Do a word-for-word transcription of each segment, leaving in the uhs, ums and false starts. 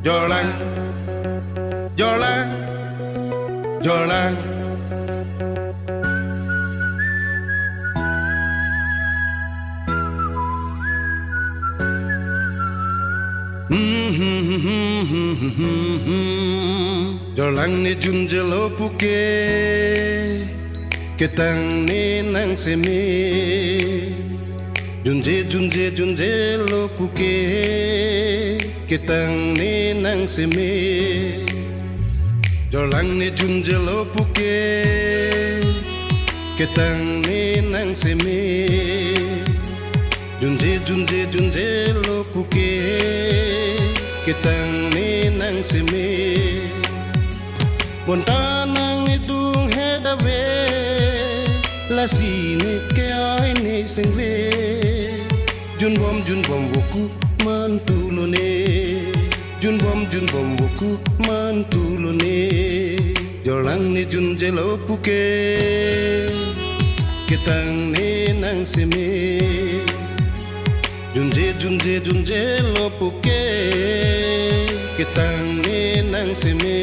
Jorlang, jorlang, jorlang. Jorlang ne junjelo puke, ketang ne nang seme. Junje, junje, junjelo puke, ketang ne nang seme. Jorlang ne junjelo puke, ketang ne nang seme. Junje, junje, junjelo puke, ketang ne nang seme. Bonta nang ne dung het ave, lasi ne ke-ai ne sengve. Junbom, junbom voku mantu lone. Junbom, junbom voku mantu lone. Jorlang ne junjelo puke, ketang ne nang seme. Junje, junje, junjelo puke, ketang ne nang seme.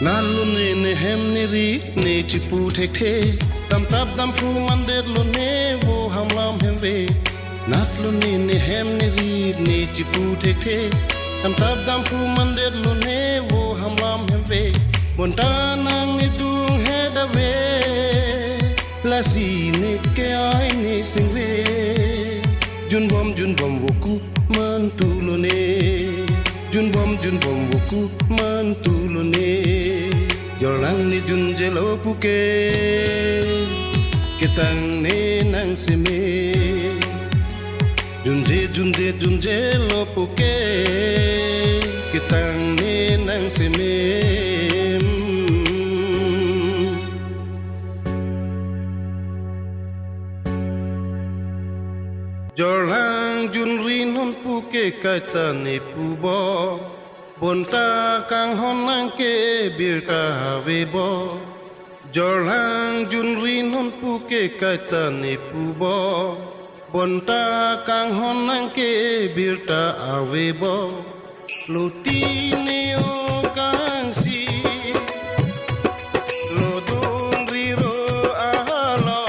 Nat lone ne hem ne ri ne chipu thekthe, damtap damphu mandet lone vo hamlam hemve. Nat lone ne hem ne ri ne chipu thekthe, damtap damphu mandet lone vo hamlam hemve. Bonta nang ne dung het ave, lasi ne ke-ai ne sengve. Junbom, junbom voku mantu lone. Junbom, junbom voku mantu lone. Jorlang ne junjelo puke, ketang ne nang seme. Junje, junje, junjelo puke, ketang ne nang seme. Jorlang junri non puke kaita ne pubo, bonta kanghon nang ke birta avebo. Jorlang junri non puke kaita ne pubo, bonta kanghon nang ke birta avebo. Loti ne o kangsi, lodun riro ahalo.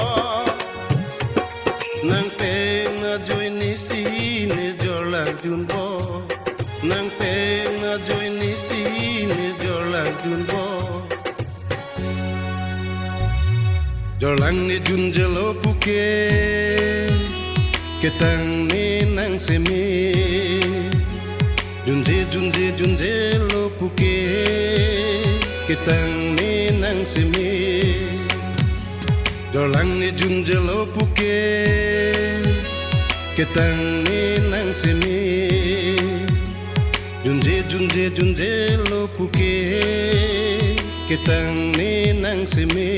Nang peng ajoine si ne jorlang junbo. Nang peng ajoine si ne jorlang junbo. Jorlang ne junjelo puke, ketang ne nang seme. Junje, junje, junjelo puke, ketang ne nang seme. Jorlang ne junjelo puke, ketang ne nang seme. Junje, junje, junjelo puke, ketang ne nang seme.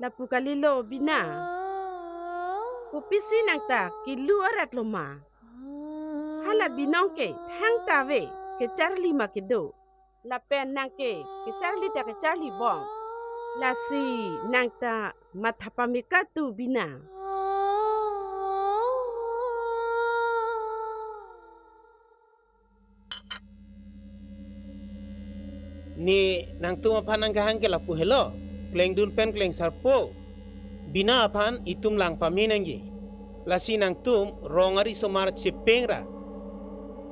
Lapu kalilo Bina. Kopisi nang ta kelu arat lo ma? Hala binong ke thangta ave, kecharli ma kedo. Lapen nang ke kecharli ta kecharli bom. Lasi nang ta matha pameka tu Bina. Ne nangtum aphan nang kehang ke lapu helo, klengdun pen klengsarpo. Bina aphan itum lang pame nangji. Lasi nangtum rong ari somar chepeng ra.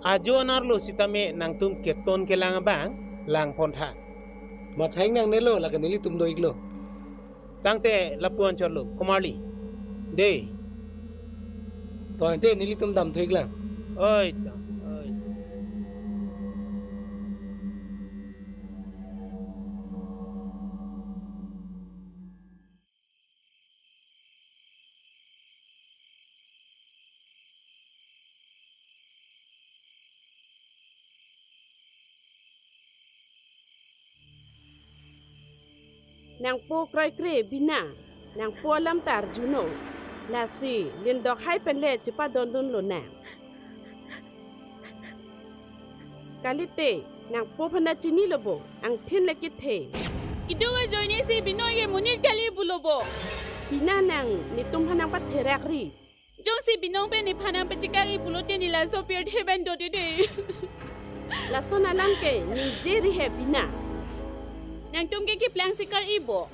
Ajo anerlo sitame nangtum keton kelang abang lang pon tha. Matha-ik nangnelo, lake nelitum do-iklo. Tangte lapu-an chotlo, komarli. Dei. To ante nelitum damthu-ik lang. Oi, to, oi. Nangpo kroikre Bina, nangpo alam ta arjuno. Lasi lindok hai pen le chepadondunlo nang. Kalite, nangpo aphan ta chinilo bo, angthin le kethe. Kedo ajoine si binong ke monit kali pulo bo. Bina, nang netum aphan nangpatherak ri. Jongsi binong pen nephan nangpachekak-ik pulote ne laso pirthe pen dodede. Lason alam ke ningje ri he Bina. Nangtum ke keplang sikar-i bo.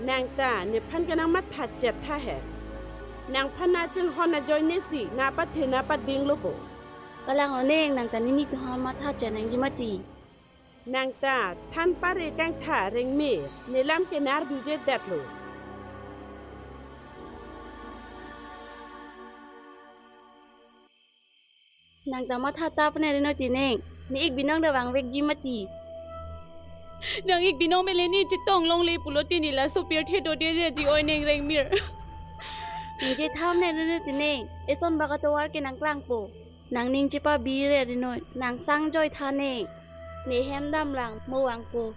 Nang ta nephan ke nangmatha chet tha he. Nangphan nangchinghon ajoine si nangpathe nangpadinglo bo. Kalang-o neng, nang ta nini tuham matha chet nangji mati. Nang ta than pare kangtha rengme, nelam ke nang arjujedetlo. Nang ta matha tap ne rinoi ti neng, ne-ik binong ta vangvekji mati. Nang-ik binong pen le ne chetong longle pulote ne laso pirthe dodedetji oi neng rengmir. Ningje tham ne rinoi ti neng, eson bak atovar ke nangklangpo. Nangning chepabi re rinoi, nang sangjoi tha neng. Ne hem damlang mo vangpo.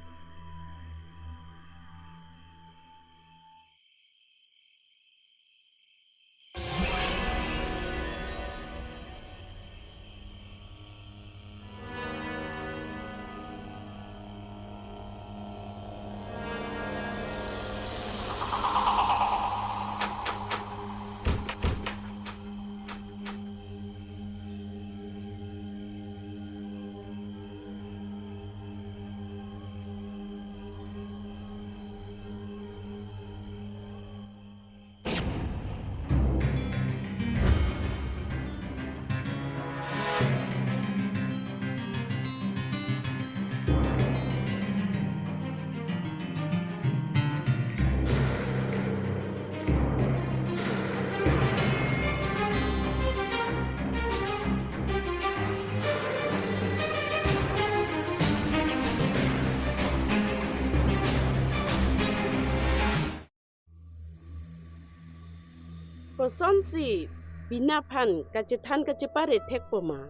Kosonsi Bina aphan kachethan kachepare thekpo ma?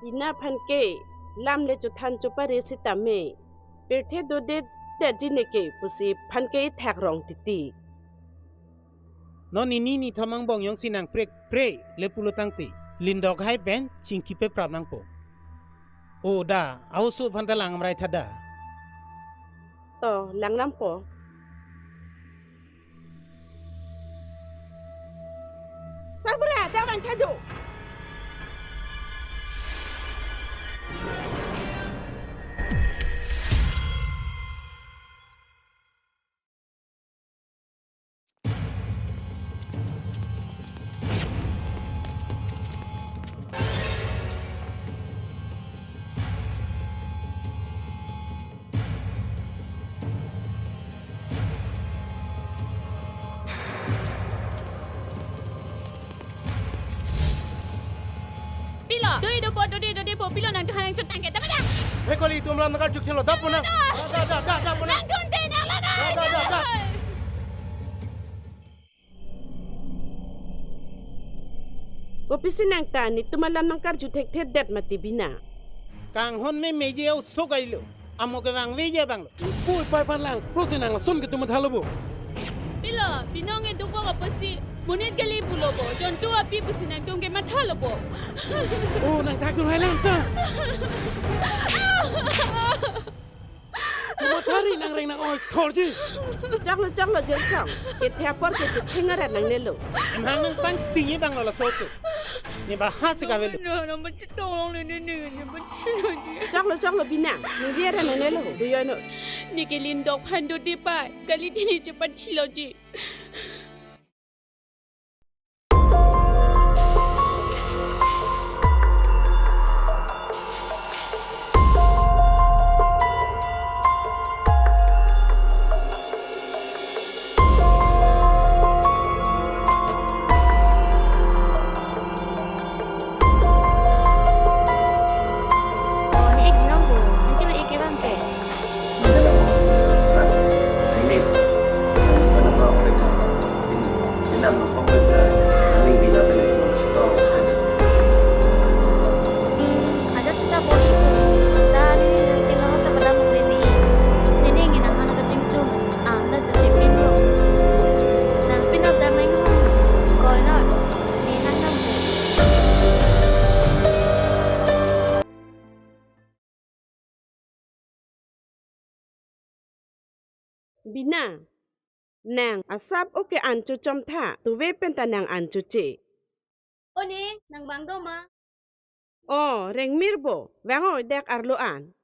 Bina aphan ke lam le chothan chopare sitame, pirthe dodedetji ne ke pusi aphan ke ithak rong titi. Non nini nithom angbong jongsi nangprekpre le pulo tangte, lindok hai pen chingki peprap nangpo. O da, a-oso aphan ta lang amrai tha da. To, lang nangpo. Sarbura, da vang tha jo. Pilo, doi dopo, doi dopo, pilo nangtumphan nangchotang ke, tama da? He kali, itum alam nangkarju thelo, da pona. Da, da, da, da, da pona. Nangdunde nang lana. Da, da, da, da. Kopisi nang ta netum alam nangkarju thekthedet mati Bina? Kanghon me meje o so kailo. Amo ke vangveji abang lo. Ipo ipai pan lang, prose nang lason ke chuma thalo bo. Binong e dukok apotsi monit kali pulo bo, jontu api pusi nangtum ke matha lo bo. Oh, nang thakdun hai lang ta. Kumathari nang reng nang oi thorji. Choklo, choklo, Jelsong. Kethe apor ke chetheng arat nangnelo. Emhang nang pangtingji abang lo laso oso. Ne bahas si kavelo. No, no, no, chetong long ne, ne, ne, ne, ne, ne. Choklo, choklo, Bina. Ningje arat nangnelo. Duyono. Ne ke lindok phan do de pai. Kali tini chepat thiloji. Oh, ne ek binong bo. Nangke lo ek ke bang ke. Ajat seta bor-i ko. Tali nangke lo sa padam le di. Nene ngi nang hang kachingchum. Ang ta chute pin lo. Nang pin up dam nang hong. Koi lo. Ne hang dam ko. Bina, nang asap oke an chochom tha, tuve penta nang an choche. O ne, nang bang do ma? O, Rengmir bo, vang o dak arlo an.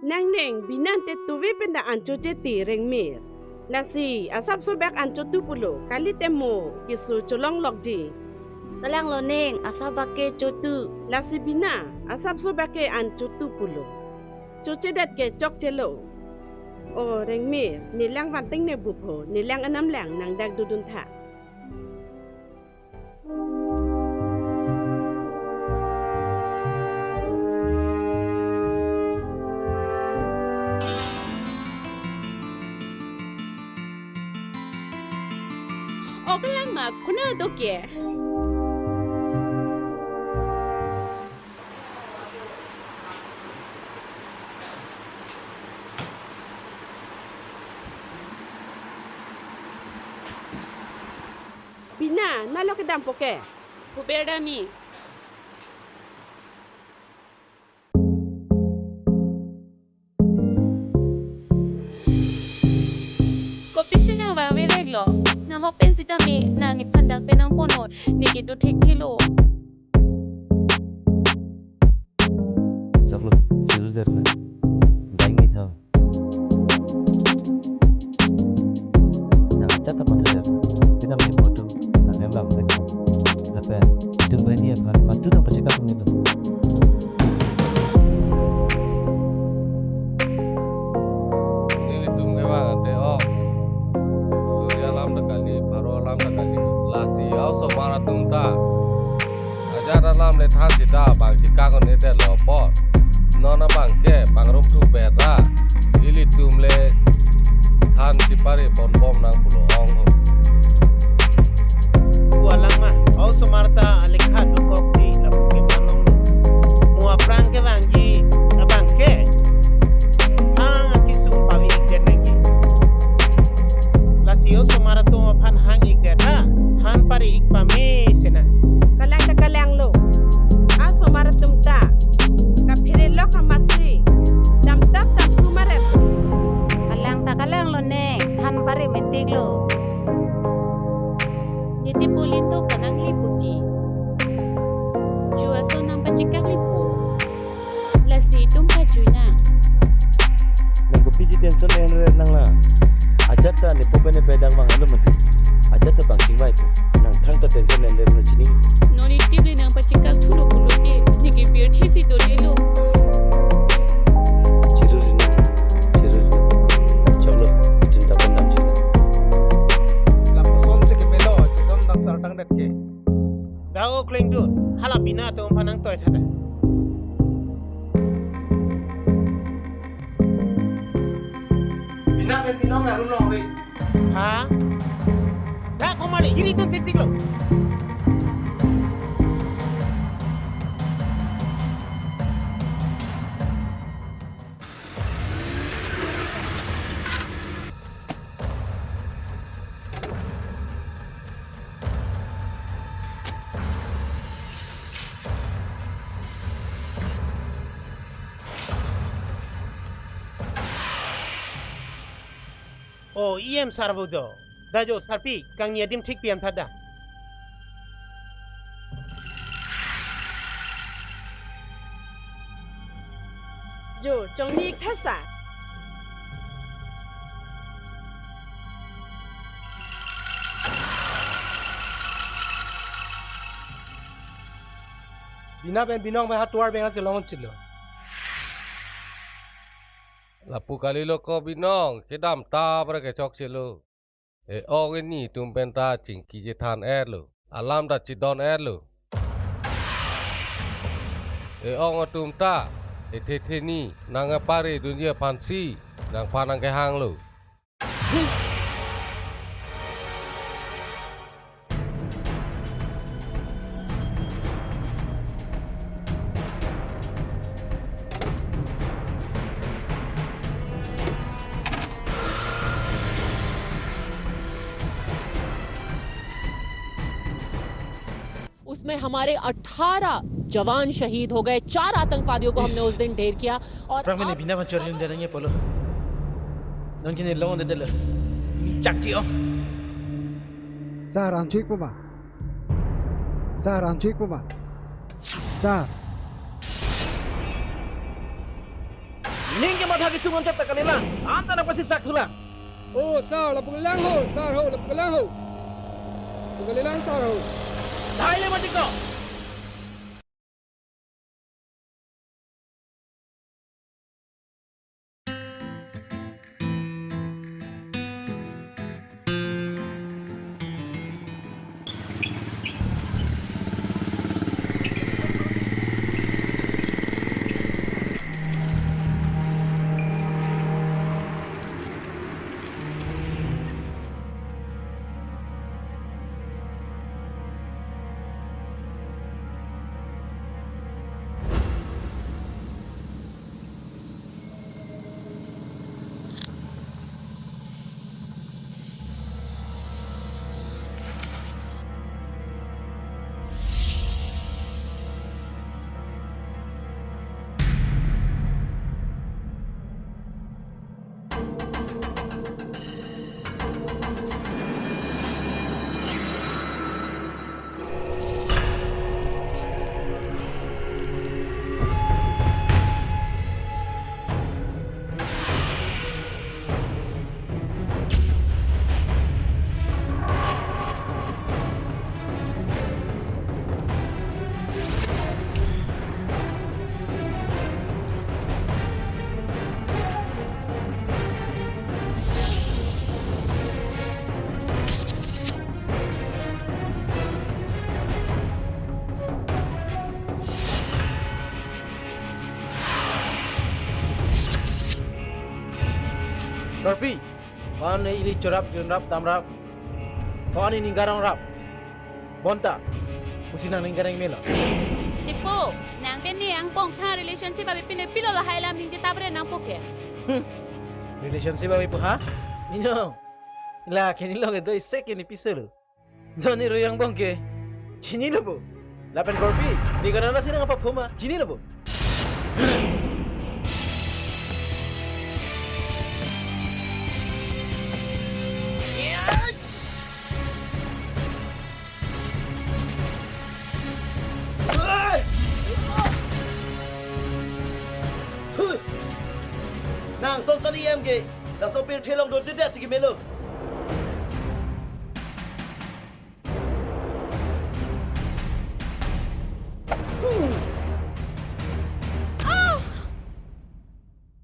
Nang neng, Bina te tuve penta an choche ti Rengmir. Lasi, asap sobak an chotu pulo, kalite mo, keso cholong lokji. Kalang lo neng, asap bak ke chotu. Lasi Bina, asap sobak ke an chotu pulo. Chochedet ke chokchelo. O Rengmir, ne lang vanting ne bupho, ne lang anam lang nang dak dodun tha. O kalang ma, kuna do ke? Bina, nalo kedampo ke? Puber dami. Kopisi nang vangve vek lo. Nang hok pen sitame nang nephan dak pen nang ponoi. Ne kedo thekthelo. Choklo, chiru der na. Dai ngi tha. Nang chat ta matha der. Pinam ni photo. Nang em lam lek. Lapen itum bani aphan matu nang pachekak ngi lo. Nelitum ke bang ante o. Suri alam ta kali, pharo alam ta kali. Lasi a-osomar atum ta ajat alam le than sita bang chekak un-edetlo apot. Non abang ke pangrum thu bera. Ilitum le than chipari ponbom nang pulo ong ho. Pu alang ma, a-osomar ta alekha dukoksi lapu ke manong lo. Mo aphrang kevangji abang ke hang akesung pave-ikdet nangji. Lasi a-osomar atum aphan hang-ikdet ra, than pare-ik pame sena. Kalang ta kalang lo. A-osomar atum ta kaphere lok amatsi damtap tap kumaret. Kalang ta kalang lo neng, than pare metik lo. Niti polin to kanang liputi. Ju ason nang pachekak lipu. Lasi itum kachui nang. Nang kopisi tension en-re nang la. Ajat ta nepo pen nepedak vang alo mati. Ajat ta bang chingvai po. Nang thangta tension en-re no chini. Non itip le nang pachekak thulo pulote. Ne ke birthi si dolelo. Chiru ri nang. Chiru ri nang. Choklo, itum ta pendam china. Lapuson si kemelo, chekam dang sartang det ke. Dao klengdun, hala Bina atum aphan nangtoi thada. Bina pen binong aru long re. Ha? Dak komali iri tun titik lo. O, E M sar pu do. Da jo, sarpi, kangni adim thik pi-em tha da. Jo, chongni ik tha sar. Bina pen Binong pen ha tovar beng asi long chilo. Lapu kalilo ko Binong, kedam ta pura kechok chelo. E-ong ini atum pen ta chingki chethan etlo. Alam ta chidon etlo. E-ong atum ta, ethe theni, nang epari dunji aphansi, nangphan nangkehanglo. उसमें हमारे अठारह जवान शहीद हो गए, चार आतंकवादियों को हमने उस दिन ढेर किया। और Prang mene अब bina van chori nang dana nye polo. Non kini long de de le. Ni chak chi ong. Sar, an chik puma. Sar, an chik puma. Sar. Ning ke matha kisung angkat ta kalilang. Anta na pasi sak thulang. Oh, sar, lapu kalilang ho, sar ho, lapu kalilang ho. Lapu kalilang, sar ho. Dai le mati ko. Karpi, ko-an ili chorap, junrap, damrap. Ko-an ini garong rap. Bonta, pusi nang ning gareng melo. Chipo, nang ke ni angbong tha relationship abi pine pilo lahai alam ningje tabre nangpo ke. Hmm. Relationship abi pu ha? Ino. La kini lo ke doi sek ini piselo. Doni ruyang bong ke. Chinilo bo. Lapen Karpi, ni kanana si nang apa phuma? Chinilo bo. Nang son sani em ke, nang sopir thelong do dede si ke melo.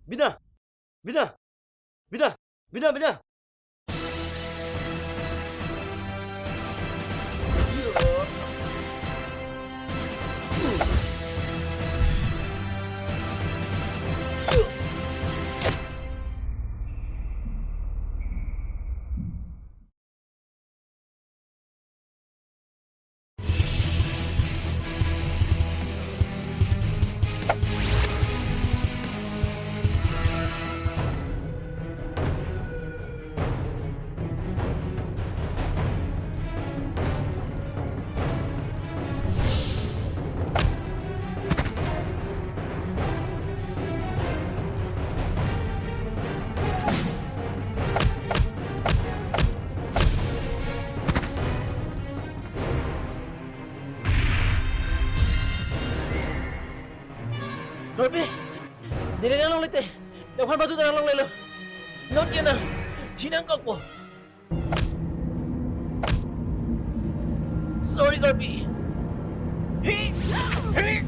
Bina! Bina! Bina! Bina! Bina! Ere nang longle te. Nang aphan badu ta nang longlelo. Non ke nang. Chinang kokpo. Sorry, Karbi. Hey! Hey!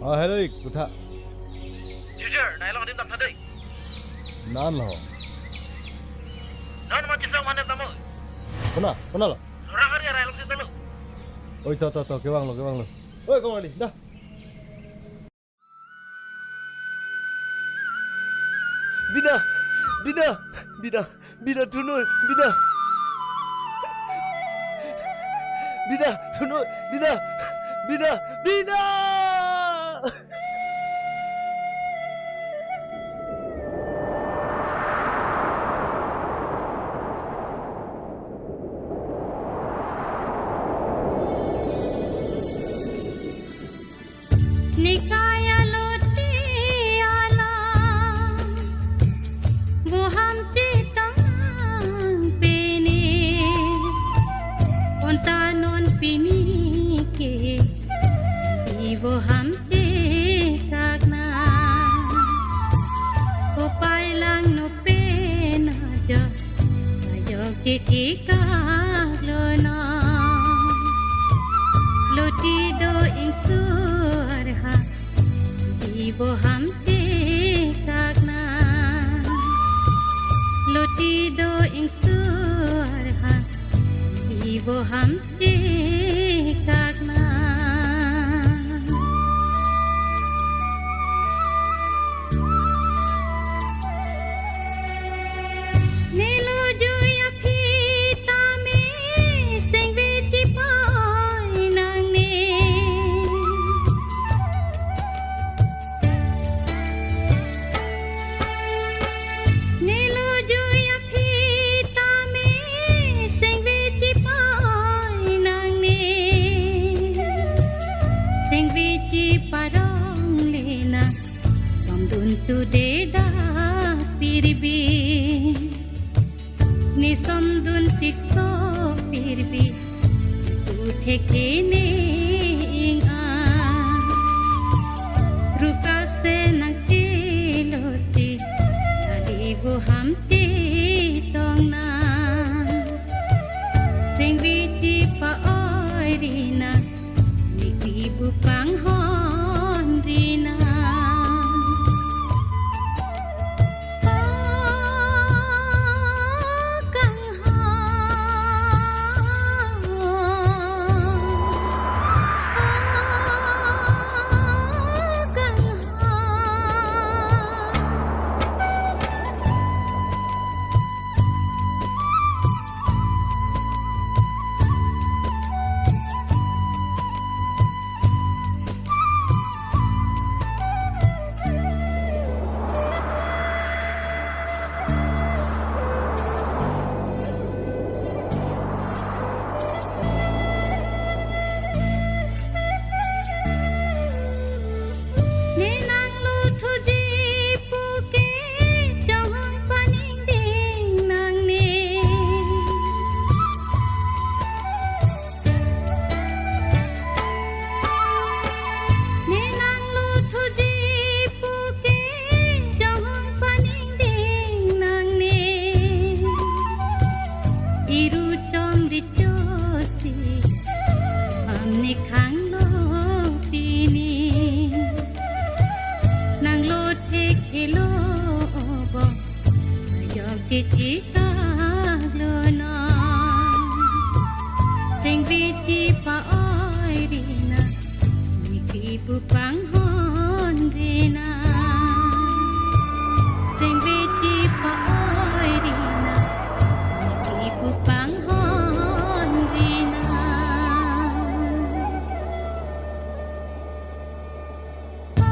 Oh, hello, ik, kotha. Jujur, nai long adim dam tha dei. Nan lo. Non ma kisang mane tamo. Kona, kona lo. Orang hari arai long sitalo. Oi, to, to, to, kevanglo, kevanglo. Oi, kong ali, dah. Bina, Bina, Bina, Bina, thunoi, Bina. Bina, thunoi, Bina, Bina, Bina. Nekai alote alam, boham chetong pine, konta non pini ke, i boham chekakna, kopai lang no pen ajo, sajok chechekak lo non. Loti do ingsu arha, i boham chekakna. Loti do ingsu arha, i boham chekakna. Nelo jui aphi tame sengve chipoi nangne. Nelo jui aphi tame sengve chipoi nangne. Sengve chiparong lena. Somdun tu de da pirbi, ne somdun tikso pirbi, tu theke ne ing a. Ruka se nang tilo si, ali boham chetong na. Sengve chipa-oi rina, Niki bu panghon rina. O kanghon, o kanghon. Ne nanglo thuji puke chonghong paningding nangne. Ne nanglo thuji puke chonghong paningding nangne. Iru chom ri chosi, amne khanglo pini. Nanglo thek helo obo, sajok chichikak lo no. Sengve chipa-oi rina, Niki bu panghon rina. Singri chipa oi rina, maki pu panghon rina. O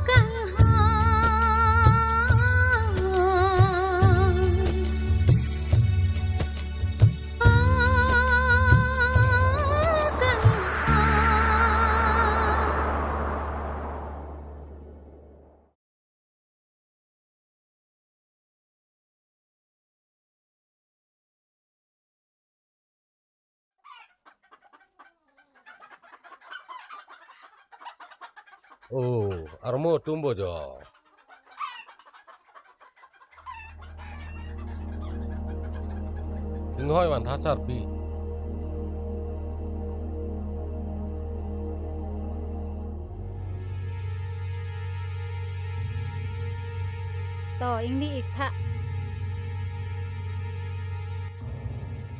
kanghon, o kanghon. Oh, armo tumbo jo. Inghoi van tha sarpi. To, ingni ik tha.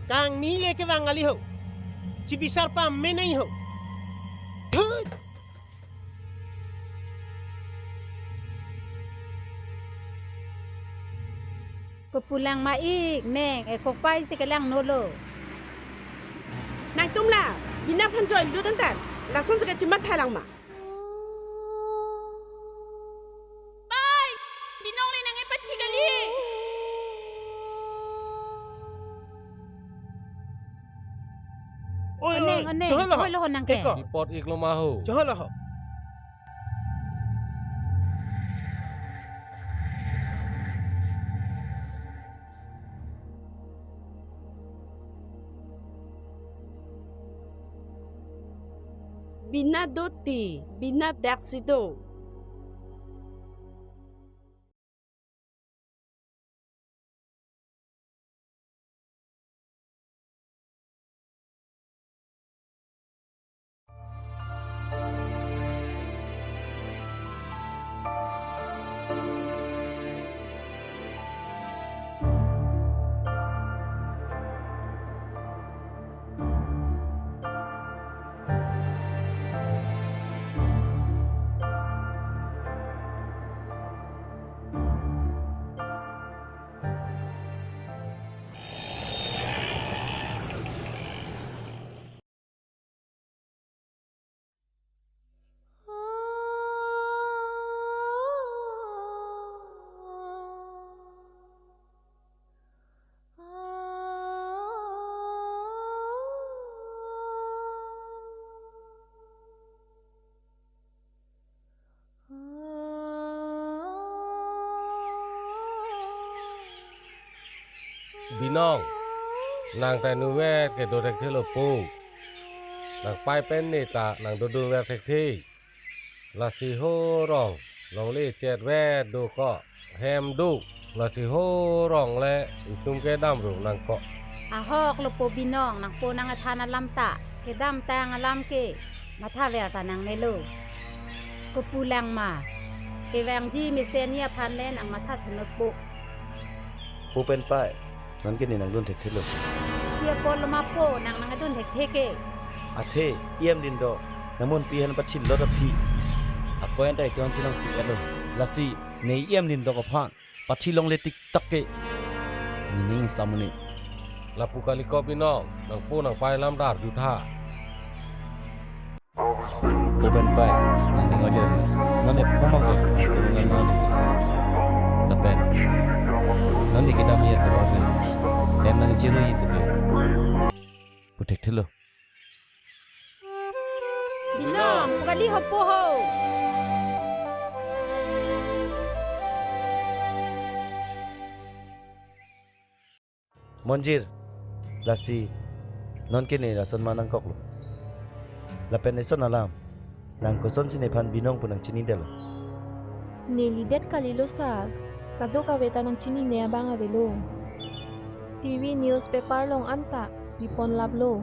Kangni le kevang kali ho. Chibisar pame nai ho. Thut. Kopulang ma ik neng, e kokpai si kelang nolo. Nangtum la, Bina aphan join do dan tan. Lason si kachimatha lang ma. Pai! Binong le nang-e pathi kali. Oi, Oneng, oi, oneng, chehoi lo ho. Chehoi lo ho nang ke. Eko. Report ik lo ma ho. Bina do ti, Bina dak si do. Binong, nang ta inutvet ke do thekthelo po. Nang pai pen ne ta nang dodunver thekthe. Lasi ho rong, longle chetvet dokok, hem do. Lasi ho rong le itum kedam ru nangkok. Ahok lo po Binong, nangpo nang-ethan alam ta, kedamtang alam ke mathaver ta nangnelo. Kopulang ma, kevangji mesenji aphan le nang mathathu notpo. Po pen pai, non ke ne nang dun thekthelo. Pi apot lo ma po, nang nang dun thekthe ke. Athe, E M Lyngdoh, nang munpi aphan pathi lot aphi. Akoi anta iti-an si nang pu elo. Lasi, ne E M Lyngdoh aphan pathi longle tik tak ke. Ne ning samu ne. Lapu kali ko Binong, nangpo nangpai alam dar jutha. Po pen pai, nang ning ojo. Non ne pamang ko, nang non. Lapen. Non ne kedam ya ko pen. Dem nang chiru itu ke. Pu thekthelo. Binong, pu kali ho po ho. Monjir, lasi, non ke ne lason ma nangkoklo. Lapen eson alam, nang kosonsi nephan Binong pu nang chinidetlo. Ne lidet kalilo sir, kadokave ta nang chinine abang avelo. T V newspaper along anta, ne pon laplo.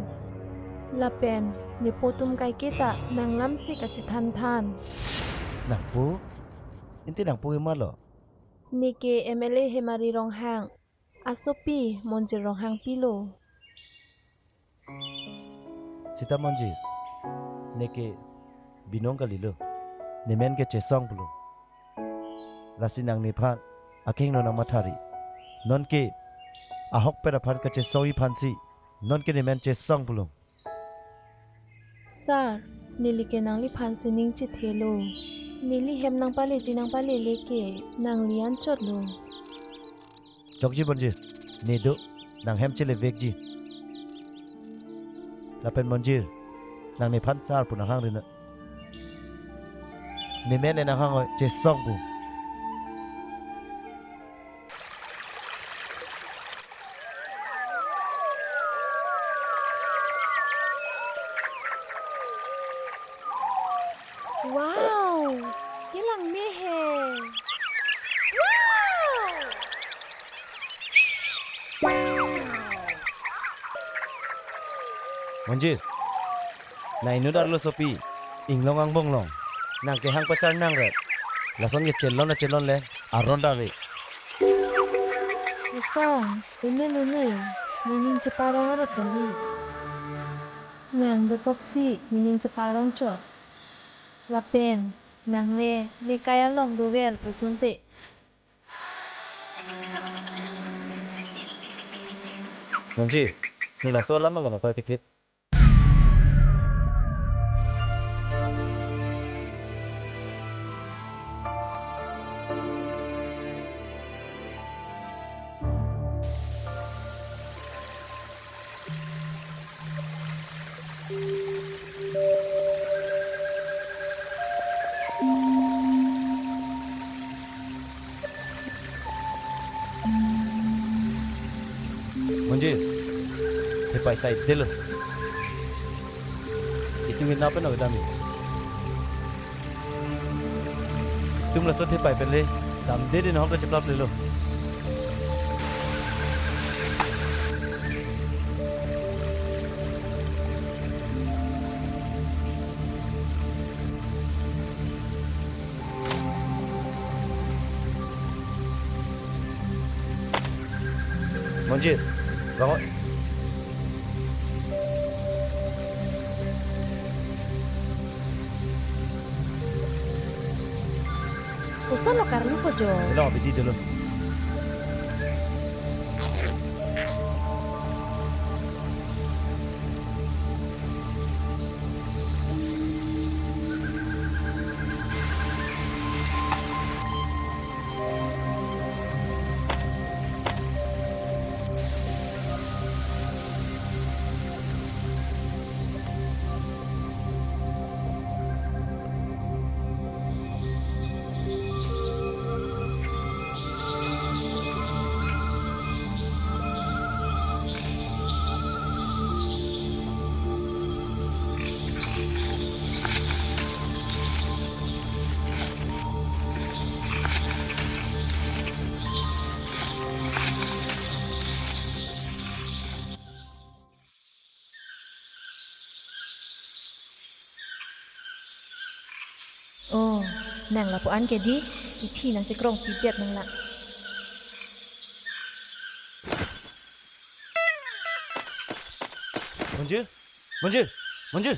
Lapen, nepo atum kaike ta, nang lamsi kachethan than. Nangpo? Ante nangpo ke malo? Ne ke M L A Hemari Ronghang. Asopi Monjir Ronghangpi lo. Sita Monjir, ne ke Binong kalilo. Ne men ke Chesong pulo. Lasi nang nephan akehingno nangmathari. Nonke ahokpet aphan kachesongji aphansi nonke nemen chesong pulo. Sir, neli ke nangliphan sining chethelo. Neli hem nangpaleji nangpalele ke nangli anchotlo. Chokji Monjir, ne do, nang hem chelevekji. Lapen Monjir, nang nephan sir pu nanghangri non. Nemen ne nanghang-oi, chesong pu. Wow, kelang mehel. Wow! Monjir, nang inut arlo sopi, inglong angbong long, nang kehang pasar nang ret. Lason ke chelon na chelon le, aron ta ave. Isong, ini nini, nining cheparong aro kali. Nang bekoksi, nining cheparong chot. Lapen, nang le, nekai along dover pusunte. Nangji, ne laso alam abang apa pikir? Monjir, thepai sai delo. Itum inut pen dam-i. Itum laso thepai pen le damde din hok cheplap lelo. Monjir, bangun. Koson lo karlu ko jo. Lo, bidi dulu. Oh, nang lapu-an ke di, kithi nangchekrong pidet nang la. Monjir, Monjir, Monjir.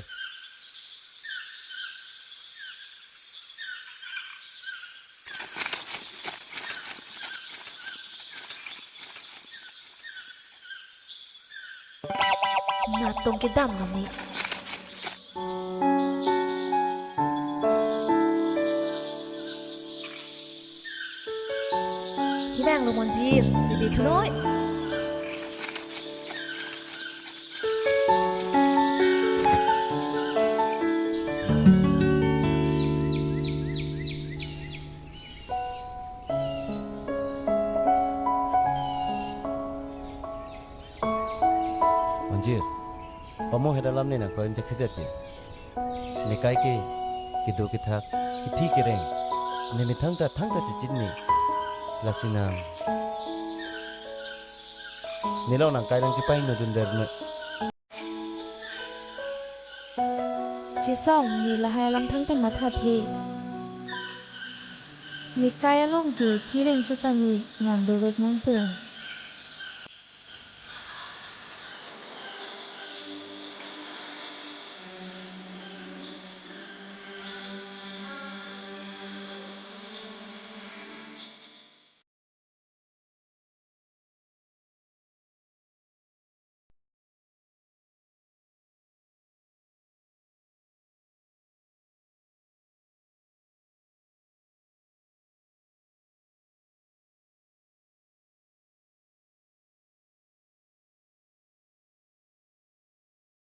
Natong kedam lo ni. Kevang lo Monjir, bebe thunoi. Monjir, pamohet alam ne nangkroin thekthedet ke. Nekai ke, kedo kethak, kithi kereng. Ne methang ta thangta chechinine. Lasi nang. Nelong nangkai nangchepai no dundet me. Chesong, ne lahai alam thangta mathathe. Nekai along ke kereng setame nang dovet nangpon.